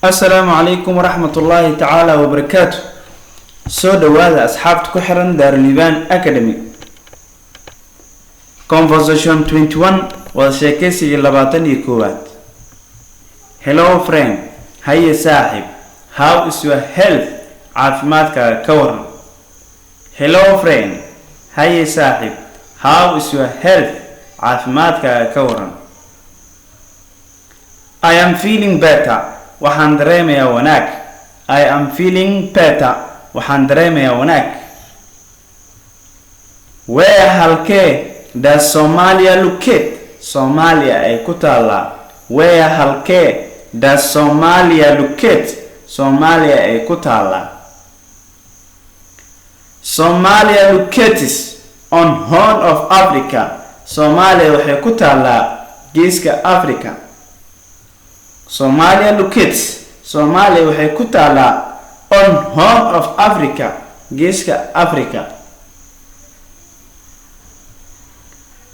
Asalaamu calaykum waraxmatullaahi tacaala wabarakaatu. Soo dhawaada asxaabta ku xiran Daaruliibaan Academy. Conversation 21, wada sheekaysigii 21aad. Hello friend, haye saaxib. How is your health? Caafimaadkaaga ka waran? Hello friend, haye saaxib. How is your health? Caafimaadkaaga ka waran? I am feeling better, waxaan dareemayaa wanaag. I am feeling better, waxaan dareemayaa wanaag. Where, halkee, does Somalia locate, Soomaaliya ay ku taallaa? Where, halkee, does Somalia locate, Soomaaliya ay ku taallaa? Somalia locates on Horn of Africa. Soomaaliya waxay ku taallaa geeska Africa. Somalia locates, Soomaaliya waxay ku taallaa, on Horn of Africa, geeska Africa.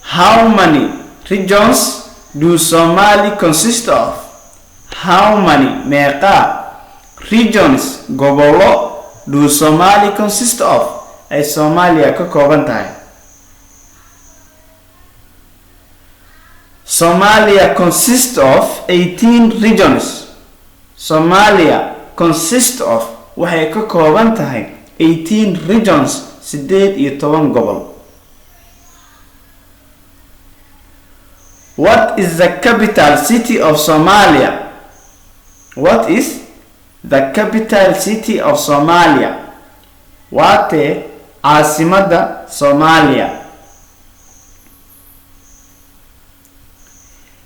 How many regions do Somali consist of? How many, meeqa, regions, gobollo, do Somali consist of, ay Soomaaliya ka kooban tahay? Somalia consists of 18 regions. Somalia consists of, waxay ka kooban tahay, 18 regions, 18 gobol. What is the capital city of Somalia? What is the capital city of Somalia? Waatee caasimadda Soomaaliya?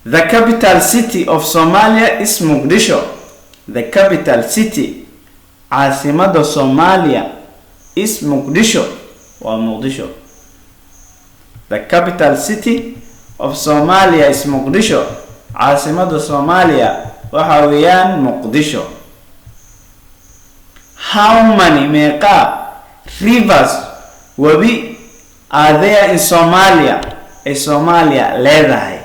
The capital city of Somalia is Muqdisho. The capital city, caasimadda Soomaaliya, is Muqdisho, waa Muqdisho. The capital city of Somalia is Muqdisho. Caasimadda Soomaaliya waxa weeyaan Muqdisho. How many, meeqa, rivers, webi, are there in Somalia, ay Soomaaliya leedahay?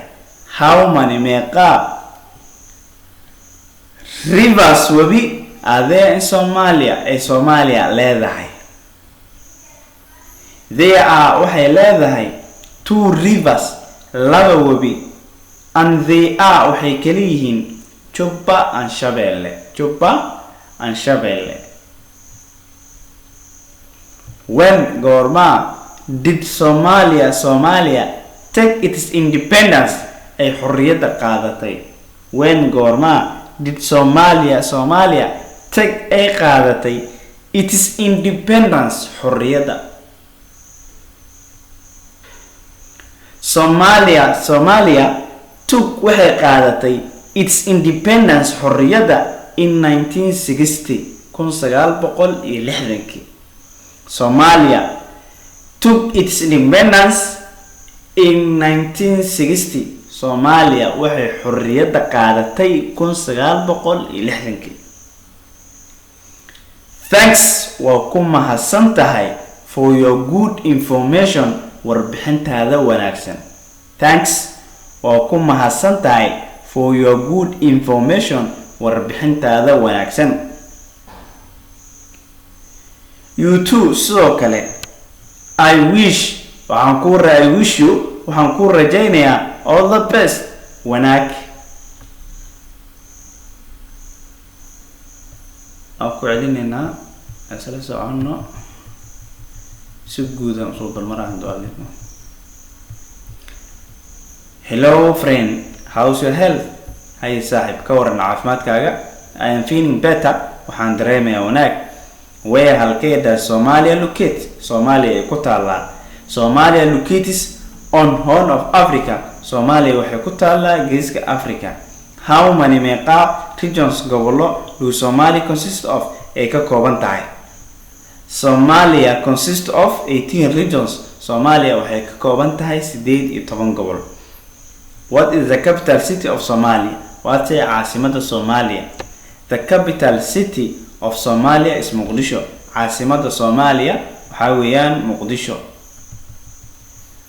How many, meeqa, rivers, webi, are there in Somalia, ay Soomaaliya leedahay? There are, waxay leedahay, two rivers, laba webi, and they are, waxay kala yihiin, Jubba and Shabeelle. Jubba and Shabeelle. When, goorma, did Somalia, Soomaaliya, take its independence, ay xorriyadda qaadatay? When, goorma, did Somalia, Soomaaliya, take, ay qaadatay, its independence, xorriyadda? Somalia, Soomaaliya, took, waxay qaadatay, its independence, xorriyadda, in 1960, 1960kii. Somalia took its independence in 1960. Soomaaliya waxay xorriyadda qaadatay 1960kii. Thanks, waa ku mahadsan tahay, for your good information, warbixintaada wanaagsan. Thanks, waa ku mahadsan tahay, for your good information, warbixintaada wanaagsan. You too, sidoo kale. I wish, waxaan ku I wish you, waxaan ku rajaynayaa, all the best, wanaag. Aan ku celinaynaa, isla soconno si guud aan usoo dalmaraha dualimo. Hello friend, how's your health? Haye saaxib, ka waran caafimaadkaaga? I am feeling better, waxaan dareemayaa wanaag. Where, halkee, does Somalia locate, Soomaaliya ay ku taallaa? Somalia locates on Horn of Africa. Soomaaliya waxay ku taallaa geeska Africa. How many, meeqa, regions, gobollo, do Somalia consist of, ay ka kooban tahay? Somalia consist of 18 regions. Soomaaliya waxay ka kooban tahay 18 gobol. What is the capital city of Somalia? Waatee caasimadda Soomaaliya? The capital city of Somalia is Muqdisho. Caasimadda Soomaaliya waxaa weeyaan Muqdisho.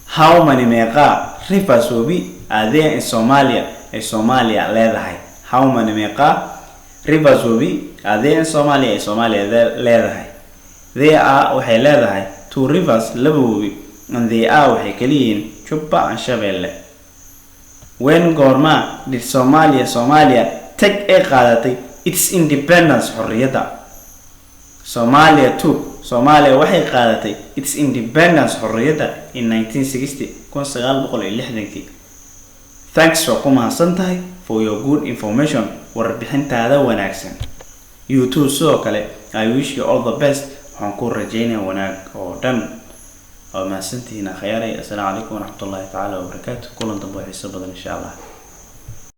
How many, meeqa, rivers, webi, are there in Somalia, ay Soomaaliya leedahay? How many, meeqa, Rivers, webi, are there in Somalia, ay Soomaaliya leedahay? There are, waxay leedahay, two rivers, laba webi, and they are, waxay kala yihiin, Jubba and Shabeelle. When, goorma, did Somalia, Soomaaliya, take, ay qaadatay, its independence, xorriyadda? Somalia took, Soomaaliya waxay qaadatay, its independence, xorriyadda, in 1960, 1960-kii. Thanks, waa ku mahadsan tahay, for your good information, warbixintaada wanaagsan. You too, sidoo kale, I wish you all the best, waxaan ku rajaynayaa wanaag oo dhan. Waa mahadsantihiin, akhyaaray. Assalaamu calaykum waraxmatullahi tacaala wabarakaatu. Kulan dambe oo xiiso badan, insha Allah.